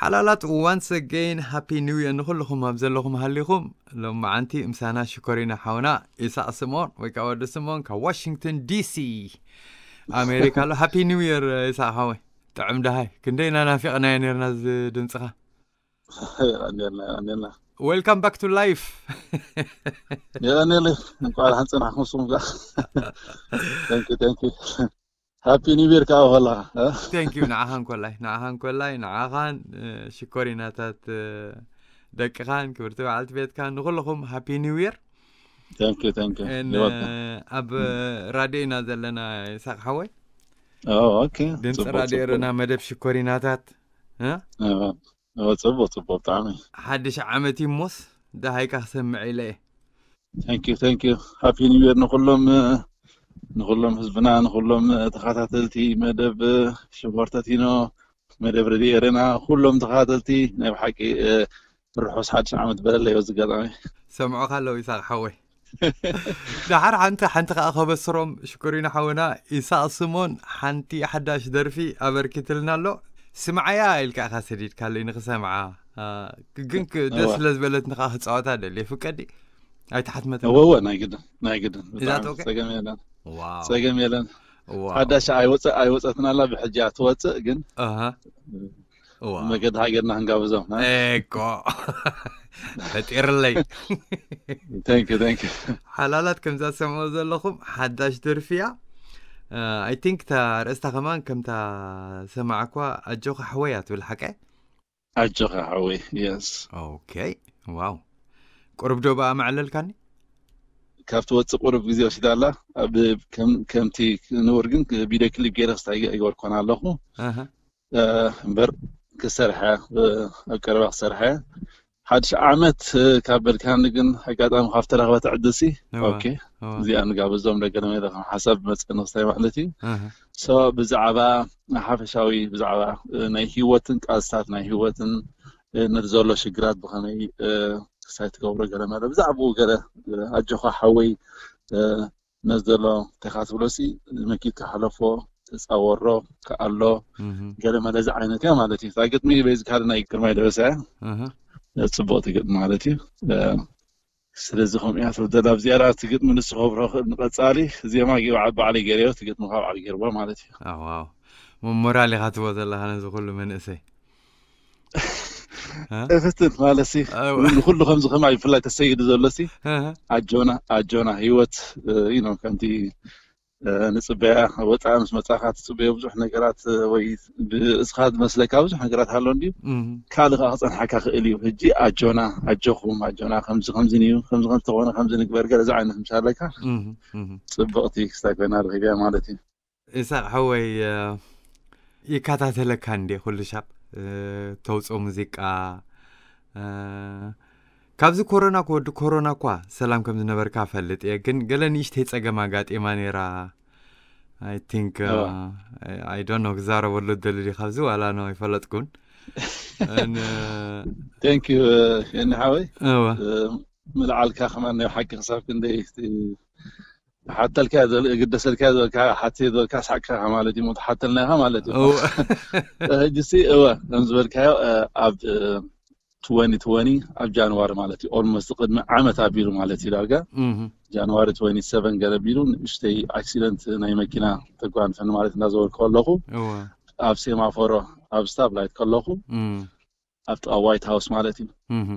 ሓላላት፣ once again ሃፒ ኒው ይር ንኹልኹም ኣብ ዘለኹም ሃሊኹም። ሎም መዓንቲ ምሳና ሽኮሪና ሓውና ኢሳቕ ስምኦን ወይ ከዓ ወዲ ስምኦን ካብ ዋሽንግተን ዲሲ ኣሜሪካ ኣሎ። ሃፒ ኒው ይር ኢሳቕ ሓወይ። ጥዕም ደሃይ፣ ክንደይ ኢና ናፊቕናዮ ነርና እዚ ድምፅኻ። የቐንየልና፣ የቐንየልና። Welcome back to life። የቐንየለይ። እንኳዕ ደሓን ፀናሕኩም ንስኹም ከኣ። Thank you, thank you. ሃፒ ኒው ይር ከዓ ከለኻ። Thank you። ንዓኻን ኮላይ፣ ንዓኻን ኮላይ፣ ንዓኻን ሽኮሪናታት ደቅኻን ክብርቲ በዓልቲ ቤትካን ንኩልኹም ሃፒ ኒው ይር። Thank you, thank you። ኣብ ራድዮ ኢና ዘለና ይሳቅ ሓወይ። Oh, okay። ድምፂ ፅቡቅ፣ ራድዮ ፅቡቅ። ርና መደብ ሽኮሪናታት። እ? Oh, oh፣ ፅቡቅ፣ ፅቡቅ ብጣዕሚ። ሓድሽ ዓመት ይሞስ ደሃይካ ክሰምዕ ኢለ እየ። Thank you, thank you። ሃፒ ኒው ይር ንኩሎም፣ ንኩሎም ህዝብና፣ ንኩሎም ተኸታተልቲ መደብ ሽኮር ተቲኖ፣ መደብ ሬድዮ ኤረና፣ ኩሎም ተኸታተልቲ ናይ ብሓቂ ርሑስ ሓድሽ ዓመት በለለይ። በዚ ኣጋጣሚ ሰምዖካ ኣለዉ ይሳቅ ሓወይ። ደሓር ሓንቲ ሓንቲ ከዓ ከበስሮም ሽኮሪና ሓውና ኢሳቅ ስሞን ሓንቲ ሓዳሽ ደርፊ ኣበርኪትልና ኣሎ። ስምዓያ ኢልካ ኢኻ ሰዲድካለይ ንክሰምዓ። አ፣ ግን ክ- ደስ እዋ። ስለ ዝበለትኒ ከዓ ክፃወታ ደልየ ፍቀዲ ኣይተሓትመትን። እወ እወ፣ ናይ ግድን፣ ናይ ግድን። Is that ብጣዕሚ okay? ፀገም የለን፣ ዋው። ፀገም የለን። ዋው። ሓዳሽ ኣይወፀ ኣይወፀትን ኣላ፣ ብሕጂ እያ ትወፅእ። ግን ኣሃ። እዋ። መገዲ ሃገርና ክንጋብዞም። እኮ ፈጢርለይ። Thank you, thank you። ሓላላት፣ ከምዛ ትሰምዑ ዘለኹም ሓዳሽ ደርፊ እያ። ኣይ ቲንክ እታ ርእስታ ከማን ከምታ ሰማዕኳ ኣጆኻ ሓወይ እያ ትብል ሓቀ። ኣጆኻ ሓወይ። Yes። ኦኬ። ዋው። ቁሩብ ዶ ብኣ መዕለልካኒ? ካብ ትወፅእ ቁሩብ ግዜ ወሲዳ ኣላ። ኣብ ከም- ከምቲ ንቡር ግን ቪድዮ ክሊፕ ገይረ ክስታይ ኣይገበርኩን ኣለኹ። ኣሃ። እ፣ እምበር ክሰርሐ፣ እ፣ ኣብ ቀረባ ክሰርሐ። ሓድሽ ዓመት፣ እ፣ ካብ በልካኒ ግን ኣጋጣሚ ካብ ተረኽበት ዕድልሲ፣ እዋ፣ ኦኬ፣ እዋ። እዚኣ ንጋብዞም ደገ ለመደ ከም ሓሳብ መፀኒ ክስታይ ማለት እዩ። ኣሃ። So ብዛዕባ ሓፈሻዊ ብዛዕባ፣ እ፣ ናይ ህይወትን ቃልስታት ናይ ህይወትን፣ እ፣ ነቲ ዘሎ ሽግራት ብኸመይ፣ እ፣ ክስታይ ትገብሮ ገለ መለ ብዛዕባኡ ገለ፣ እ፣ ኣጆኻ ሓወይ፣ እ፣ ነዚ ዘሎ እንታይ ትብሎሲ መኪት ክሓለፎ ተፃወሮ ክኣሎ እህ። ገለ መለ እዚ ዓይነት እያ ማለት እዩ። እታ ግጥሚ ቤዚካሊ ናይ ግርማይ ደበሳ እያ። እህ። ጽቡቕቲ ግጥሚ ማለት እዩ። እ፣ ስለዚ ከምኡ እያ ትብል ዘላ። ኣብ ዝያዳ እቲ ግጥሚ ንሱ ከብሮ ክእል ንቐጻሊ ዜማ ጊ- ባዕ- ባዕለይ ገይረዮ፣ እቲ ግጥሚ ካብ ባዕለይ ገይርዎ ማለት እዩ። ኣዋው። ሞራል ኢኻ ትቦ ዘለኻ ነዚ ኩሉ መንእሰይ። እ? እፍትን ማለት ሲ ኣው። ንኩሉ ከምዚ ከማይ ብፍላይ ተሰይዱ ዘሎ ሲ እህ። ኣጆና ኣጆና ህይወት እ፣ you know ከምቲ እ፣ ንጽበያ ወጻኢ ምስ መጻኻ ትጽበዮ ብዙሕ ነገራት እ፣ ወይ ብርእስኻ ዝመስለካ ብዙሕ ነገራት ኣሎ እንድዩ። እህ። ካልእ ከዓ ክጸንሓካ ክእል እዩ። ሕጂ ኣጆና ኣጆኹም ኣጆና ከምዚ ከምዚ እዩ ከምዚ ከም ዝተኾነ ከምዚ ንግበር ገለ እዚ ዓይነት ምሻለካ እህ። እህ። ጽብቕቲ ክስታይ ኮይና ረኺብያ ማለት እዩ። ኢሳቅ ሓወይ፣ እ፣ ይከታተለካ እንዴ ኩሉ ሻብ፣ እ፣ ተውፅኦ ሙዚቃ፣ እ፣ ካብዚ ኮሮና ክወዲ ኮሮና እኳ ሰላም ከም ዝነበርካ ፈልጥ እየ፣ ግን ገለ ንእሽተይ ፀገም ኣጋጢማ ነይራ። I think እዋ። I don't know ክዛረበሉ ደሊ ዲ ካብዚ ዋላ ነው ኣይፈለጥኩን። እን- Thank you የኒ ሓወይ። እወ። እ፣ ምልዓልካ ከማን ናይ ሓቂ ክሳብ ክንደይ እቲ ሓተልካ ዘል- ግደሰልካ ዘልካ ሓቲ ዘልካ ሳቅካ ማለት እዩ። ሓተልናኻ ማለት እዩ። እወ። ሕጂ ሲ እወ ከም ዝበልካዮ እ፣ ኣብ እ፣ ትወኒ ትወኒ ኣብ ጃንዋሪ ማለት እዩ። Almost ቅድሚ ዓመት ኣቢሉ ማለት እዩ። ዳርጋ እህ። ጃንዋሪ ትወኒ ሰቨን ገለ ቢሉ ንእሽተይ ኣክሲደንት ናይ መኪና ተጓንፈኒ ማለት እንዳዘወርኩ ከለኹ እወ። ኣብ ሴማፎሮ ኣብ ስታፕ ላይት ከለኹ እም። ኣብ ጥቃ ዋይት ሃውስ ማለት እዩ። እህ።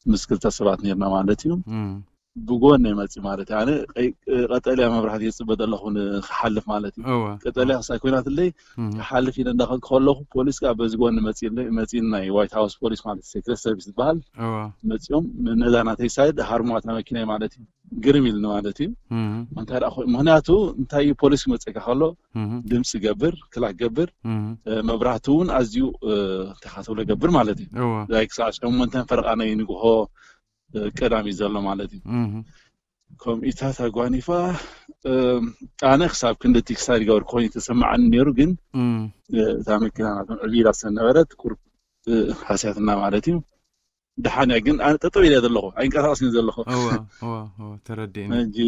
ምስ ክልተ ሰባት ነርና ማለት እዩ። እም። ብጎን መፂ ማለት እዩ። ኣነ ቀይ- ቀጠልያ መብራህቲ የፅበ ዘለኹ ንክሓልፍ ማለት እዩ። እወ። ቀጠልያ ክሳይ ኮይናትለይ እህ። ክሓልፍ ኢለ እንዳኸድኩ ከለኹ ፖሊስ ከዓ በዚ ጎን መፂ መፂ ናይ ዋይት ሃውስ ፖሊስ ማለት ሴክሬት ሰርቪስ ዝበሃል እወ። መፂኦም ነዛ ናተይ ሳይድ ሃርሟት ናይ መኪናይ ማለት እዩ። ግርም ኢልኒ ማለት እዩ። እህ። እንታይ ደኣ ኮይኑ ምክንያቱ እንታይ እዩ ፖሊስ ክመፀካ ከሎ እህ። ድምፂ ገብር ክላክ ገብር እህ። እ፣ መብራህቲ እውን ኣዝዩ እ፣ እንታይ ትብሎ ገብር ማለት እዩ። እወ። ዛይ ክሳዕ ሸሞንተን ፈረቓ ናይ ንግሆ እ፣ ቀዳም እዩ ዘሎ ማለት እዩ። እህ። ከምኢታት ኣጓኒፋ እ፣ ኣነ ክሳብ ክንዲ እቲ ክሳድ ይገብር ኮይኑ ተሰማዓኒ ነይሩ። ግን እም። እ፣ እታ መኪና ናቶም ዕቢላ ስለነበረት ቁርብ እ፣ ሃስያትና ማለት እዩ። ደሓን እያ ግን ኣነ ጠጠው ኢለ ዘለኹ ኣይንቀሳቀስን ዘለኹ። እወ፣ እወ፣ እወ፣ ተረዲእኒ። ሕጂ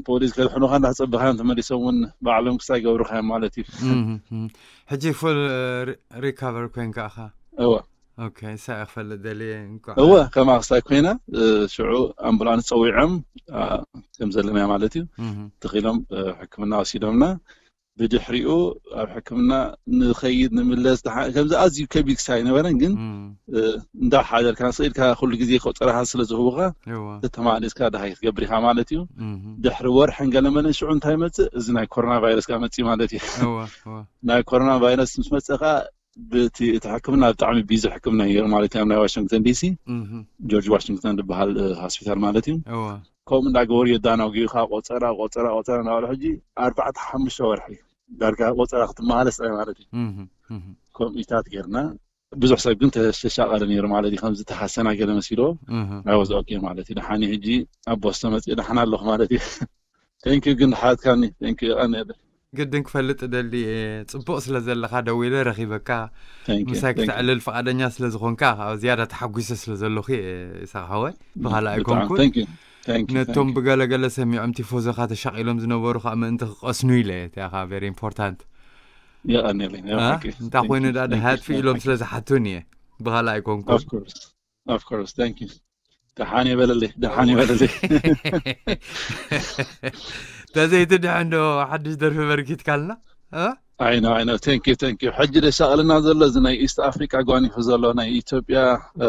ፖሊስ ከድሕኑኻ እንዳተፀበኻዮም ተመሊሶም እውን ባዕሎም ክሳይ ገብሩኻዮም ማለት እዩ። እም፣ እም። ሕጂ ፉል ሪ- ሪካቨር ኮይንካ ኢኻ። እወ ኦኬ፣ ንሳ እየ ክፈልጥ ደልየ። እንኳዕ እወ ከማክስታይ ኮይና፣ እ፣ ሽዑ ኣምቡላንስ ጸዊዖም፣ አ፣ ከም ዘለናዮ ማለት እዩ። እህ፣ ተኺሎም፣ እ፣ ሕክምና ወሲዶምና። ብድሕሪኡ ኣብ ሕክምና ንኸይድ ንምለስ ደሓ-፣ ከምዚ ኣዝዩ ከቢድ ክሳብ ኣይነበረን፣ ግን እም፣ እ፣ እንዳሓደርካ ስኢልካ ኩሉ ግዜ ቆጸራኻ ስለ ዝህቡኻ እወ ተተማሊስካ ደሃይ ክትገብር ኢኻ ማለት እዩ። እህ፣ ድሕሪ ወርሕን ገለመለን ሽዑ እንታይ ይመጽእ? እዚ ናይ ኮሮና ቫይረስ ጋር መጽእ ማለት እዩ። እወ እወ ናይ ኮሮና ቫይረስ ምስ መጸኻ ብቲ እቲ ሕክምና ብጣዕሚ ቢዚ ሕክምና እዩ ማለት እዩ። ኣብ ናይ ዋሽንግተን ዲሲ እህ፣ ጆርጅ ዋሽንግተን ዝበሃል፣ እ፣ ሆስፒታል ማለት እዩ። እወ ከምኡ እንዳገበሩ የዳናጉኻ ቆጸራ ቆጸራ ቆጸራ እናበሉ ሕጂ ኣርባዕተ ሓሙሽተ ወርሒ ዳርጋ ቆጸራ ክትመሃለስ ጥራይ ማለት እዩ። እህ፣ እህ፣ ከምኡታት ጌርና ብዙሕ ሰብ ግን ተሸሻቐለ ነይሩ ማለት እዩ። ከምዚ ተሓሰና ገለ መሲሎ እህ፣ ናይ ወዝ ኦኬ ማለት እዩ። ደሓን ሕጂ ኣብ ቦስቶ መፅእ ደሓን ኣለኹ ማለት እዩ። ቴንክ ዩ ግን ሓትካኒ ቴንክ ዩ የቐንየለ። ግድን ክፈልጥ ደሊ እየ። ጽቡቕ ስለ ዘለኻ ደዊለ ረኺበካ ቴንክ ዩ ምሳይ ቴንክ ዩ ክተዕልል ፍቓደኛ ስለ ዝኾንካ ካብ ዝያዳ ተሓጒሰ ስለ ዘለኹ እየ። ይስሓቅ ሓወይ ብኻልኣይ ብጣዕሚ ኮንኩን ቴንክ ዩ ቴንክ ዩ ነቶም ቴንክ ዩ ብገለገለ ሰሚዖም ቲፎዞኻ ተሻቒሎም ዝነበሩ ከዓ ምእንቲ ክቐስኑ ኢለ እቲኣኻ very important የቐንየለይ ናይ እ? ብሓቂ እንታይ ኮይኑ ዳ ድሃ ቴንክ ዩ ያጥፊ ኢሎም ስለ ዝሓቱን እየ ብኻልኣይ ኮንኩን of course of course thank you ደሓን የበለለይ ደሓን የበለለይ ተዘይትድሕን ዶ ሓድሽ ደርፊ በርኪትካልና እ? I know I know thank you thank you ሕጂ ደሻቕልና ዘሎ እዚ ናይ ኢስት ኣፍሪቃ ጓኒፉ ዘሎ ናይ ኢትዮጵያ እ፣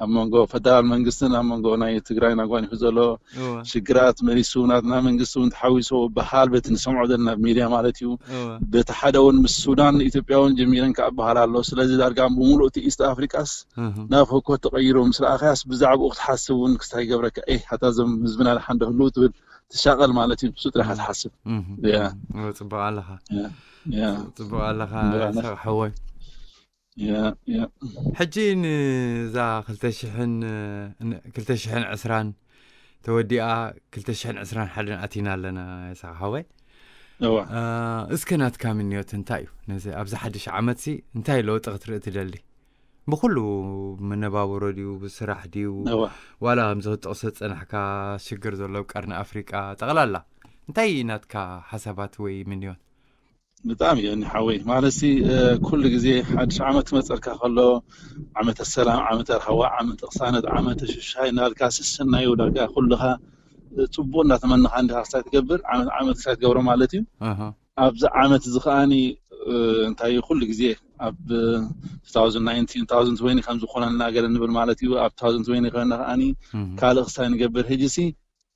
ኣብ መንጎ ፈደራል መንግስትን ኣብ መንጎ ናይ ትግራይን ኣጓኒፉ ዘሎ እወ። ሽግራት መሊሱ ናትና መንግስቲ እውን ተሓዊሱ በሃል ቤት ንሰምዖ ዘለና ኣብ ሚድያ ማለት እዩ። እወ። በቲ ሓደ እውን ምስ ሱዳን ኢትዮጵያ እውን ጀሚረን ክበሃል ኣሎ። ስለዚ ዳርጋ ብምሉእ እቲ ኢስት ኣፍሪቃስ እህ። ናብ ህኮት ተቐይሩ ምስ ረኣኻያስ ብዛዕባኡ ክትሓስብ እውን ክስታይ ይገብረካ። ኤህ ኣታ እዞም ህዝብና ደሓን ዶ ህልው ትብል ትሻቐል ማለት እዩ። ንሱ ጥራሕ ትሓስብ። እህ። ያ። እወ፣ ጽቡቕ ኣለኻ። ያ፣ ያ። ጽቡቕ ኣለኻ ብርሃነ። ሰው ሓወይ። ያ፣ ያ። ሕጂ ንዛ ክልተ ሽሕን ን-፣ ክልተ ሽሕን ዕስራን ተወዲኣ ክልተ ሽሕን ዕስራን ሓደን ኣቲና ኣለና ይስሓቅ ሓወይ። እዋ። እ፣ እስከ ናትካ ምንዮት እንታይ እዩ? ነዚ ኣብዚ ሓድሽ ዓመትሲ እንታይ ለውጢ ክትርኢ ትደሊ? ብኹሉ መነባብሮ ድዩ፣ ብስራሕ ድዩ፣ እዋ። ዋላ ከምዚ ክትጠቕሶ ዝጸናሕካ ሽግር ዘሎ ኣብ ቀርኒ ኣፍሪቃ ጠቕላላ እንታይ ናትካ ሓሳባት ወይ ምንዮት? ብጣዕሚ እዩ እኒ ሓወይ ማለት ሲ እ፣ ኩሉ ግዜ ሓድሽ ዓመት ክመፀልካ ከሎ ዓመተ ሰላም ዓመተ ራህዋ ዓመተ ቅሳነት ዓመተ ሽሻይ እናልካ ስስናዩ ዳርጋ ኩልኻ እ፣ ፅቡቅ እናተመነኻ እንዲኻ ክሳይ ትገብር ዓመት ዓመት ክሳይ ትገብሮ ማለት እዩ። ኣሃ። ኣብዚ ዓመት እዚ ከዓኒ እ፣ እንታይ እዩ ኩሉ ግዜ ኣብ እ፣ two thousand nineteen two thousand twenty ከም ዝኾነልና ገለ ንብል ማለት እዩ። ኣብ two thousand twenty ከና ከዓኒ እህ። ካልእ ክሳይ ንገብር ሕጂ ሲ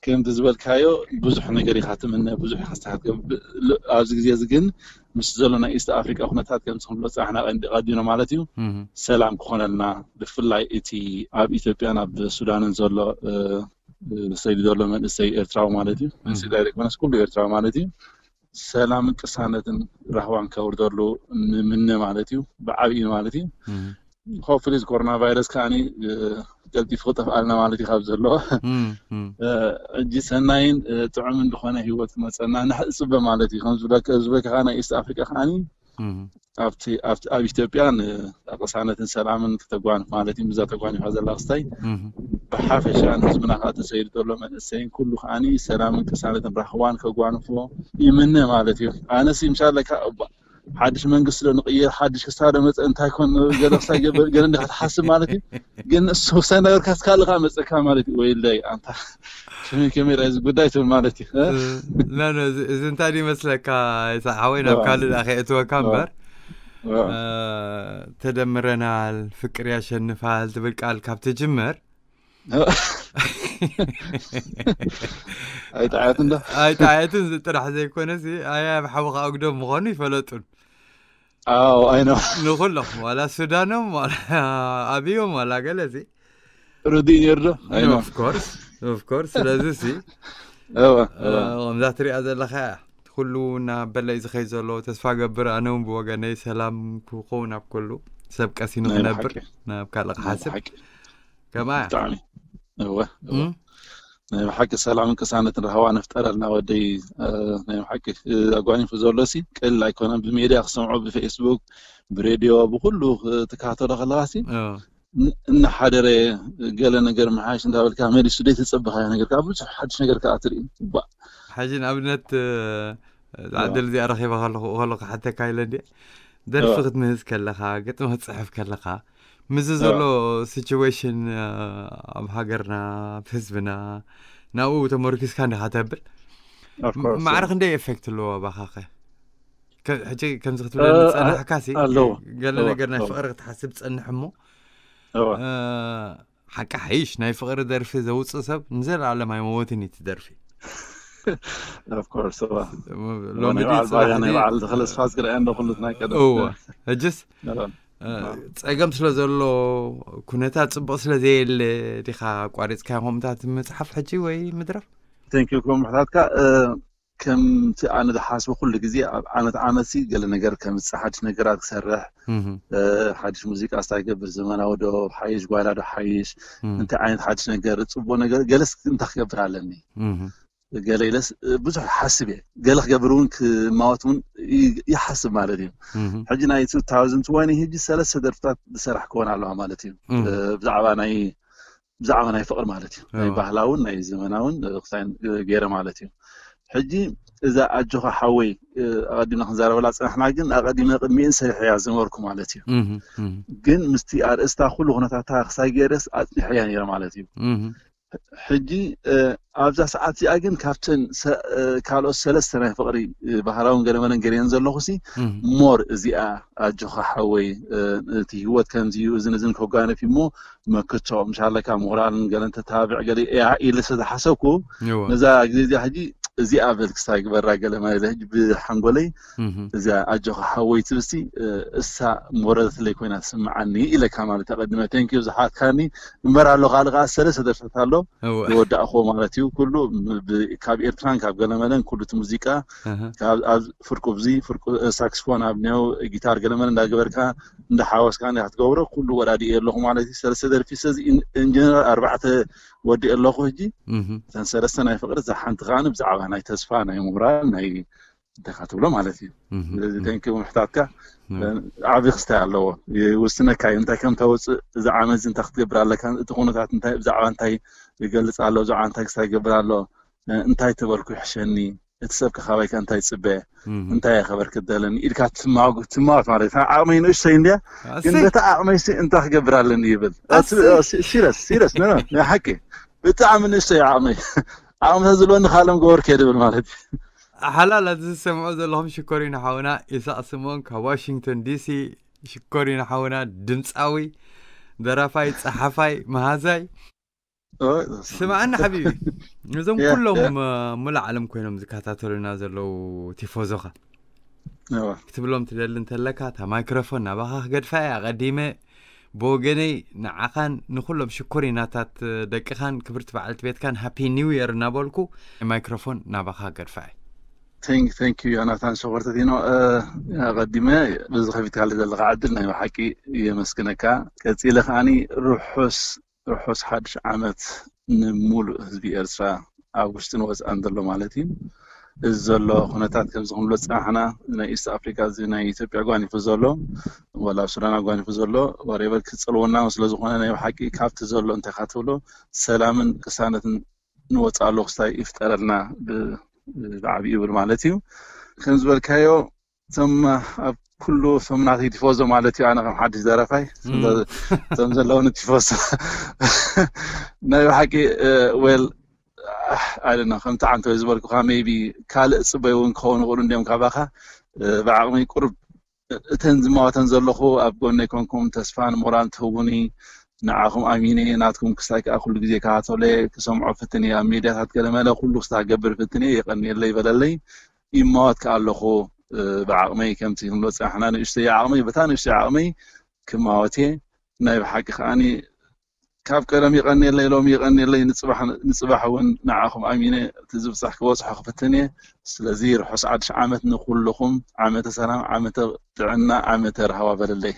ከምቲ ዝበልካዮ ብዙሕ ነገር ኢኻ ትምነ ብዙሕ ኢኻ ስተሓትከ ኣብዚ ግዜ እዚ ግን ምስ ዘሎ ናይ ኢስት ኣፍሪቃ ኩነታት ከምዚ ክንብሎ ፀናሕና ቀንዲ ቀዲኖ ማለት እዩ። እህ። ሰላም ክኾነልና ብፍላይ እቲ ኣብ ኢትዮጵያን ኣብ ሱዳንን ዘሎ እ፣ እ፣ ሰይዱ ዘሎ መንእሰይ ኤርትራዊ ማለት እዩ። መንእሰይ እህ። ዳይሬክት ኮነስ ኩሉ ኤርትራዊ ማለት እዩ። ሰላምን ቅሳነትን ራህዋን ከውርደሉ ንምነ ማለት እዩ። ብዓብዩ ማለት እዩ። እህ። ሆፕፉሊ እዚ ኮሮና ቫይረስ ከዓኒ እ፣ ቀልጢፉ ክጠፍኣልና ማለት እዩ ካብ ዘሎ እህ። እህ። እ፣ ሕጂ ሰናይን እ፣ ጥዑምን ዝኾነ ህይወት ክመፀና ንሕፅበ ማለት እዩ። ከም ዝበልካ ዝበልካ ከዓ ናይ ኢስት ኣፍሪቃ ከዓኒ እህ። ኣብቲ ኣብቲ ኣብ ኢትዮጵያን እ፣ ቅሳነትን ሰላምን ክተጓንፍ ማለት እዩ። ብዛ ተጓኒፋ ዘላ ክስታይ እህ። ብሓፈሻ ንህዝብና ከዓ ተሰይዱ ዘሎ መንእሰይን ኩሉ ከዓኒ ሰላምን ቅሳነትን ራህዋን ከጓንፎ ይምነ ማለት እዩ። ኣነስ ምሻለ ሓድሽ መንግስቲ ዶ ንቕየር ሓድሽ ክስታ ዶ መፀ እንታይ ኮን ገለ ክስታ ይገበር ገለ እንዲካ ትሓስብ ማለት እዩ። ግን እሱ ውሳነ ነገርካ ካልእ ከዓ መፀካ ማለት እዩ። ወይለይ ኣንታ ከመይ ከመይ ዳ እዚ ጉዳይ ትብል ማለት እዩ። እ? እ፣ ኖ፣ ኖ፣ እዚ፣ እዚ እንታይ ድዩ መስለካ? ይስሓቅ ሓወይ ናብ ዋ። ካልእ ዳ ከየእትወካ ዋ። እምበር ዋ። እ፣ ተደምረናል ፍቅር ያሸንፋል ትብል ቃል ካብ ትጅምር ኣይጠዓት እንዶ ኣይጠዓየትን ጥራሕ ዘይኮነሲ ኣያ ብሓውኻ ኣግዶም ምዃኑ ይፈለጡን ኣዎ ኣይኖ ንኩሎም ዋላ ሱዳኖም ዋላ ኣብዮም ዋላ ገለሲ ርዱእ ነይሩ ዶ ኣይኖ ኦፍኮርስ ኦፍኮርስ ስለዚ ሲ እወ እ፣ ከምዛ ትሪኣ ዘለኻ እያ ኩሉ እናበለ እዩ ዝኸይ ዘሎ ተስፋ ገብር ኣነ እውን ብወገነይ ሰላም ክኸውን ኣብ ኩሉ ሰብ ቀሲኑ ናይ ክነብር ብሓቂ ናብ ካልእ ናይ ክሓስብ ብሓቂ ከምኣ እያ ብጣዕሚ እወ እወ እም? ናይ ብሓቂ ሰላምን ቅሳነትን ራህዋ ንፍጠረልና ወደይ እ፣ ናይ ብሓቂ እ፣ ኣጓኒፉ ዘሎ ሲ ቀሊል ኣይኮነን ብሜድያ ክሰምዖ ብፌስቡክ ብሬድዮ ብኩሉ እ፣ ትከታተሎ ከለካ ሲ እ፣ ን- እናሓደረ ገለ ነገር ምሓሽ እንዳበልካ መሊሱ ደይ ተፀበኻዮ ነገር ከዓ ብዙሕ ሓድሽ ነገር ከዓ ትርኢ ባ ሕጂ ንኣብነት እ፣ ዕድል እዚኣ ረኺበ ከለኹ ከለኹ ሓተካ ኢለ እንዲ ደርፊ ክትምህዝ ከለኻ ግጥሚ ክትፅሕፍ ከለኻ ምስዚ ዘሎ ሲቹዌሽን ኣብ ሃገርና፣ ኣብ ህዝብና፣ ናብኡ ተመርኪስካ እንዲኻ ተብል። Of course. ማዕረ ክንደይ ኤፌክት ኣለዎ ኣባኻኸ? ከ- ሕጂ ከምዚ ክትብለኒ እ፣ ዝጸናሕካ ሲ ኣለዎ። ገለ እወ፣ ነገር ናይ እወ። ፍቕሪ ክትሓስብ ጸንሕ እሞ እወ። እ፣ ሓቂ ሓይሽ ናይ ፍቕሪ ደርፊ ዘውፅእ ሰብ ንዘለኣለም ኣይመወትን እዩ እቲ ደርፊ። Of course, እወ። ሎሚ ናይ ድዩ በዓል ጽባሕ ባርያ ናይ ድዩ? በዓል ተኸለስፋ ዝግርአን ዶ ኩሉ ናይ ቀደም። እወ። ሕጅስ እወ። እ፣ ጸገም ስለ ዘሎ፣ ኩነታት ጽቡቕ ስለ ዘየለ ዲኻ ኣቋሪጽካ ከምታት ምጽሓፍ ሕጂ ወይ ምድራፍ? Thank you ክብሎ ምሕታትካ። እ፣ ከምቲ ኣነ ዝሓስቦ ኩሉ ግዜ ኣብ ዓመት ዓመት ሲ ገለ ነገር ከምጽእ፣ ሓድሽ ነገራት ክሰርሕ፣ እህ፣ እ፣ ሓድሽ ሙዚቃ ስታይ ገብር፣ ዘመናዊ ዶ ሓይሽ፣ ጓይላ ዶ ሓይሽ፣ እህ፣ እንታይ ዓይነት ሓድሽ ነገር፣ ጽቡቕ ነገር፣ ገለስ እንታይ ክገብር ኣለኒ? እህ፣ ገለ ኢለስ፣ እ፣ ብዙሕ ሓስብ እየ። ገለ ክገብር እውን ክማወት እውን ይ- ይሓስብ ማለት እዩ። እህ፣ ሕጂ ናይ two thousand twenty ሕጂ ሰለስተ ደርፍታት ዝሰራሕ ክኾን ኣለዋ ማለት እዩ። እህ፣ እ፣ ብዛዕባ ናይ ብዛዕባ ናይ ፍቕሪ ማለት እዩ። ናይ እወ። ባህላውን ናይ ዘመናውን፣ እ፣ ክሳይን፣ እ፣ ገይረ ማለት እዩ። ሕጂ እዛ ኣጆኻ ሓወይ፣ እ፣ ኣቐዲምና ክንዛረበላ ጸናሕና፣ ግን ኣቐዲመ ቅድሚእን ሰሪሐያ ዝነበርኩ ማለት እዩ። እህ፣ እህ፣ ግን ምስቲ ኣርእስታ ኩሉ ኩነታታ ክሳይ ገይረስ ኣጽኒሐያ ነይረ ማለት እዩ። እህ፣ ሕጂ፣ እ፣ ኣብዛ ሰዓት እዚኣ ግን ካብተን ሰ- እ፣ ካልኦት ሰለስተ ናይ ፍቕሪ፣ እ፣ ባህላውን ገለመለን ገይረን ዘለኹ ሲ እህ፣ ሞር እዚኣ ኣጆኻ ሓወይ፣ እ፣ እቲ ህይወት ከምዚ እዩ፣ እዝን እዝን ከጓነፍ እዩ እሞ መክቶ ምሻለካ ምሁራንን ገለን ተታብዕ ገለ እያ ኢለ ስለ ዝሓሰብኩ እወ። ነዛ ግዜ እዚኣ ሕጂ እዚኣ በል ክስታይ ግበራ ገለ ማለት ሕጂ ብሓንጎለይ እህ፣ እዚኣ ኣጆኻ ሓወይ ትብስቲ፣ እ፣ እሳ ሞረትለይ ኮይና ትስምዓኒ ኢለካ ማለት ኣቐድመ። Thank you ዝሓትካኒ እምበር ኣሎ ካልእ ከዓ ሰለስተ ደርሰት ኣሎ እወ። ዝወዳእክዎ ማለት እዩ። ኩሉ ብ- ካብ ኤርትራን ካብ ገለመለን ኩሉ እቲ ሙዚቃ እህ፣ ካብ ኣብ ፍርቁ ብዚ ፍርቁ ሳክስፎን ኣብ ኔው ጊታር ገለመለ እንዳገበርካ እንዳሓወስካ እንዳ ክትገብሮ ኩሉ ወዳዲ ኣለኹ ማለት እዩ። ሰለስተ ደርፊ ሰዚ ኢንጀነራል ኣርባዕተ ወዲ ኣለኹ ሕጂ። እህ፣ እተን ሰለስተ ናይ ፍቕሪ፣ እዛ ሓንቲ ከዓኒ ብዛዕባ ናይ ተስፋ ናይ ሞራል ናይ እንታይ ክትብሎ ማለት እዩ። እህ፣ ስለዚ እህ፣ ተንኪ ምሕታትካ እህ። ዓብዪ ክስታይ ኣለዎ። ይውስነካ እዩ እንታይ ከም ተውፅእ፣ እዚ ዓመት እዚ እንታይ ክትገብር ኣለካ፣ እቲ ኩነታት እንታይ ብዛዕባ እንታይ ይገልፅ ኣሎ፣ ብዛዕባ እንታይ ክስታይ ይገብር ኣሎ፣ እንታይ ተበልኩ ይሕሸኒ፣ እቲ ሰብ ከ ካባይካ እንታይ ይፅበ፣ እህ። እንታይ እየ ከበርክ ደለኒ ኢልካ ትማወት ማለት እዩ። ዓቕመይ ንእሽተይ እንድያ፣ ግን ኣሰይ። በታ ዓቕመይ ሲ እንታይ ክገብር ኣለኒ ይብል። ኣሰይ። ሲረስ ሲረስ ናይ ሓቂ ብጣዕሚ ንእሽተይ ዓቕመይ። ዓቕሚ ተዝልወኒ ካልኦም ገበርክ እየ ድብል ማለት እዩ። ሓላል እዚ ዝሰምዑ ዘለኹም ሽኮሪና ሓውና ኢሳቅ ስምኦን ካብ ዋሽንግቶን ዲሲ። ሽኮሪና ሓውና ድምፃዊ፣ ደራፋይ፣ ፀሓፋይ፣ መሃዛይ። ኦይ፣ ስምዓኒ ሓቢቢ፣ እዞም ያ፣ ኩሎም ያ። እ፣ ሙሉእ ዓለም ኮይኖም ዝከታተሉና ዘለዉ ቲፎዞኻ እዋ። ክትብሎም ትደሊ እንተለካ፣ እታ ማይክሮፎን ናባኻ ክገድፋ እየ። ኣቐዲመ ብወገነይ ንዓኻን ንኹሎም ሽኮሪናታት ደቅኻን ክብርቲ በዓልቲ ቤትካን ሃፒ ኒው የር እናበልኩ ማይክሮፎን ናባኻ ገድፋ እየ። Thank you ዮናታን ሸኮርተቲኖ። እ፣ ኣቐዲመ በዚ ከፊትካለ ዘለኻ ዕድል ናይ ብሓቂ የመስግነካ። ቀጺለ ከዓኒ ርሑስ ርሑስ ሓድሽ ዓመት ንሙሉእ ህዝቢ ኤርትራ፣ ኣብ ውሽጥን ወጻእን ዘሎ ማለት እዩ። እዚ ዘሎ ኩነታት ከምዚ ክንብሎ ዝጸናሕና፣ ናይ ኢስት ኣፍሪካ፣ እዚ ናይ ኢትዮጵያ ጓኒፉ ዘሎ፣ ዋላ ኣብ ሱዳን ኣጓኒፉ ዘሎ፣ ዋሬቨር ክጸልወና ስለ ዝኾነ፣ ናይ ብሓቂ ካብቲ ዘሎ እንታይ ኢኻ ትብሎ፣ ሰላምን ቅሳነትን ንወጻእ ኣሎ ክስታይ ይፍጠረልና ብ- ብዓብዩ ይብል ማለት እዩ። ከም ዝበልካዮ፣ እቶም ኣብ ኩሉ እቶም ናተይ ቲፎዞ ማለት እዩ፣ ኣነ ከም ሓድሽ ደረፋይ እም። እቶም ዘለውኒ ቲፎዞ ናይ ብሓቂ፣ እ፣ ዌል ኣይደና ከምቲ ዓንተ ዝበልኩካ ሜቢ ካልእ ጽበይ እውን ክኸውን ይኽእሉ እንዲዮም ካባኻ። እ፣ ብዓቕመይ ቁርብ እተን ዝማወተን ዘለኹ ኣብ ጎነይ ኮንኩም ተስፋን ሞራል ትህቡኒ ንዓኹም ኣሚነ ናትኩም ክስታይ ከዓ ኩሉ ግዜ ከሃተለ ክሰምዖ ፍትን እየ። ኣብ ሜድያታት ገለመለ ኩሉ ክስታ ገብር ፍትን እየ። የቐንየለይ በለለይ። ይማወት ከዓ ኣለኹ። እ፣ ብዓቕመይ ከምቲ ክንብሎ ዝፀናሕና ንእሽተይ ዓቕመይ በታ ንእሽተይ ዓቕመይ ክማወት እየ። ናይ ብሓቂ ከዓኒ ካብ ቀደም ይቐንየለይ፣ ሎሚ ይቐንየለይ፣ ንፅባሕ ንፅባሕ እውን ንዓኹም ኣሚነ እቲ ዝብፃሕ ክበፅሖ ክፍትን እየ። ስለዚ ርሑስ ሓድሽ ዓመት ንኩልኹም፣ ዓመተ ሰላም፣ ዓመተ ጥዕና፣ ዓመተ ራህዋ በለለይ።